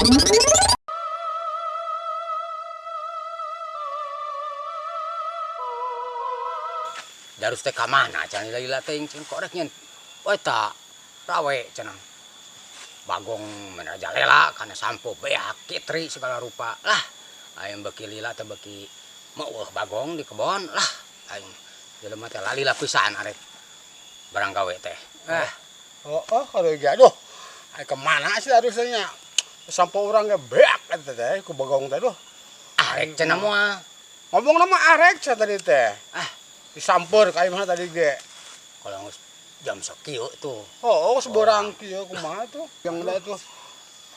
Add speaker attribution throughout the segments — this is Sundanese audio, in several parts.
Speaker 1: Darus teh ka mana cenah lila teh cenah korek nyen. Oh eta rawe cenah. Bagong merajalela kana sampo beak kitri segala rupa lah. Aing beuki lila teh beuki meueuh bagong di kebon lah. Aing jelema teh lalila pisan arek barang gawe teh. Eh,
Speaker 2: oh, oh kalau aduh. Ai kemana sih harusnya? Sampo urang ge beak eta teh ku bagong teh duh.
Speaker 1: Arek cenah moal.
Speaker 2: Ngomong nama arek cenah tadi teh.
Speaker 1: Ah,
Speaker 2: disamper ka imah tadi ge.
Speaker 1: Kalau geus jam sakieu tuh.
Speaker 2: Oh, seborang kieu kumaha tuh? Yang da tuh.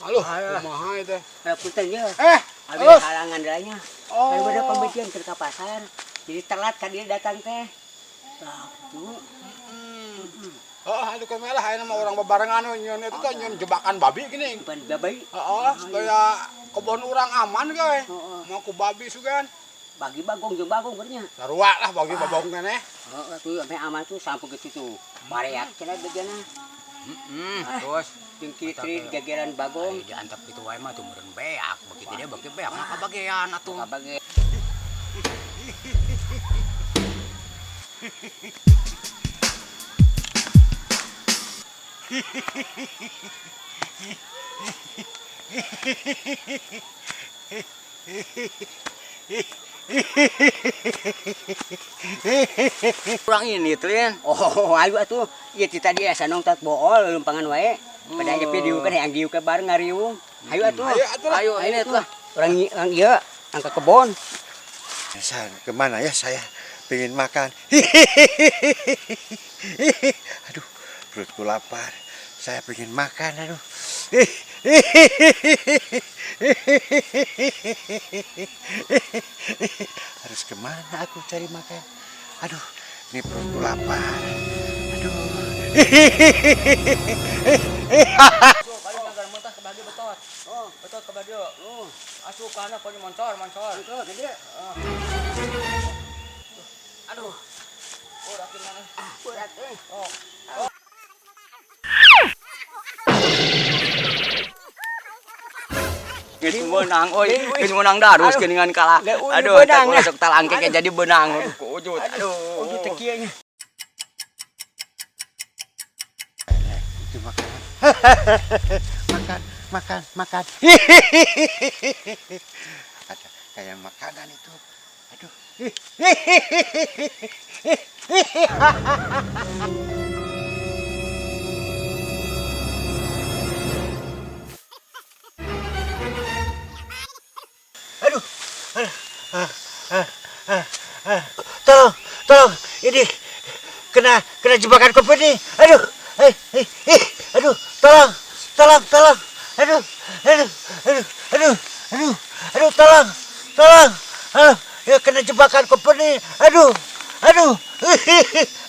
Speaker 2: Aduh, kumaha ieu teh?
Speaker 3: Punten ye.
Speaker 2: Eh,
Speaker 3: abi halangan deulanya.
Speaker 2: Oh.
Speaker 3: Kan beda pembecian keur ka pasar. Jadi telat ka dieu datang teh. Tah, kitu.
Speaker 2: Oh, aduh kumaha lah ayeuna mah urang bebarengan nyeun itu teh nyeun jebakan babi gini.
Speaker 3: Jebakan babi.
Speaker 2: Heeh, supaya kebon urang aman ge. Mau ku babi sugan.
Speaker 3: Bagi bagong jeung bagong bernya.
Speaker 2: Sarua lah bagi bagong keneh.
Speaker 3: Heeh, tuh sampai aman tuh sampai ke situ. Bareak cenah bejana.
Speaker 1: Heeh, terus
Speaker 3: jeung kitri gegeran bagong.
Speaker 1: Diantep kitu wae mah tuh meureun beak, begitu dia bagi beak mah kabagean atuh.
Speaker 3: Kabage.
Speaker 1: Kurang ini Tlin.
Speaker 3: Oh, ayo atuh. Ieu ti tadi asa nong tat bool lumpangan wae. Pada aja video kan yang dieu ke bareng ngariung. Ayo atuh.
Speaker 2: Ayo atuh.
Speaker 1: Ayo ini atuh.
Speaker 3: Orang orang ieu ang ke kebon.
Speaker 4: Saya kemana ya saya pengen makan. Aduh, perutku lapar. Saya pengen makan, aduh. Harus kemana aku cari makan? Aduh, ini perutku lapar. Aduh.
Speaker 1: Oh, betot ke bagi. Oh, asup kana pokoknya moncor, moncor. Aduh. Oh, rakin mana?
Speaker 3: Berat euy.
Speaker 1: Oh. Geus meunang euy, geus meunang darus geuningan kalah. Aduh, teh sok talangke ke jadi beunang ku ujut. Aduh,
Speaker 3: ujut teh kieu nya.
Speaker 4: Itu makanan. Makan, makan, makan. Ada kayak makanan itu. Aduh. Aduh. Tolong, tolong. Ini kena jebakan kompeni. Aduh. Aduh, tolong, tolong, tolong. Aduh, aduh, aduh, aduh, aduh, aduh, tolong, tolong. Ah, ya kena jebakan kompeni. Aduh, aduh,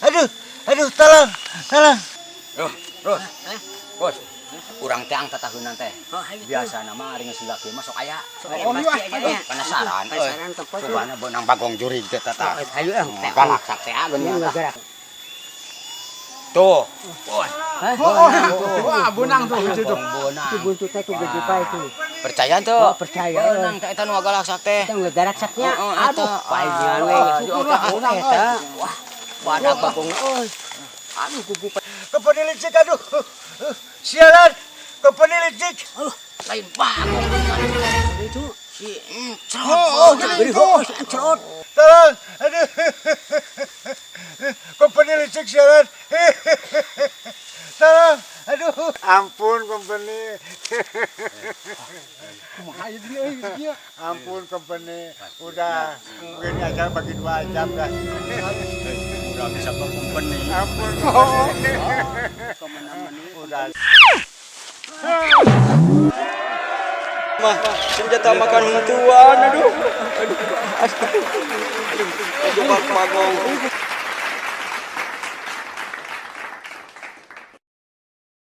Speaker 4: aduh, aduh, tolong, tolong.
Speaker 1: Duh, terus, bos, urang teh ang tatahunan teh. Biasa nama ari geus laki mah sok aya.
Speaker 3: Oh, iya.
Speaker 1: Penasaran,
Speaker 3: penasaran tempat.
Speaker 1: Cobana beunang bagong jurig teh tata.
Speaker 3: Ayo ah,
Speaker 1: galak sak teh geuning. Tuh. Wah,
Speaker 2: wah, benang tuh itu tuh.
Speaker 3: Itu buntutnya tuh gede pak itu.
Speaker 1: Percaya tuh?
Speaker 3: Oh, percaya.
Speaker 1: Benang teh eta nu galak sak teh.
Speaker 3: Eta nu galak saknya. Aduh, palingan we. Eta. Wah, badak bagong euy. Aduh, gugup.
Speaker 4: Kepeni licik, aduh. Sialan, kepeni licik.
Speaker 1: Aduh, lain bagong geuningan
Speaker 3: itu.
Speaker 1: Si encrot.
Speaker 2: Oh, gini tuh.
Speaker 3: Encrot.
Speaker 4: Tolong, aduh. Kompeni licik sialan. Tolong, aduh. Ampun kompeni. Ampun kompeni. Udah, begini aja bagi 2 jam dah.
Speaker 1: Udah bisa ke kompeni.
Speaker 4: Ampun kompeni. Udah.
Speaker 1: Mah, senjata makan mentuan, aduh. Aduh, aduh. Aduh, bagong.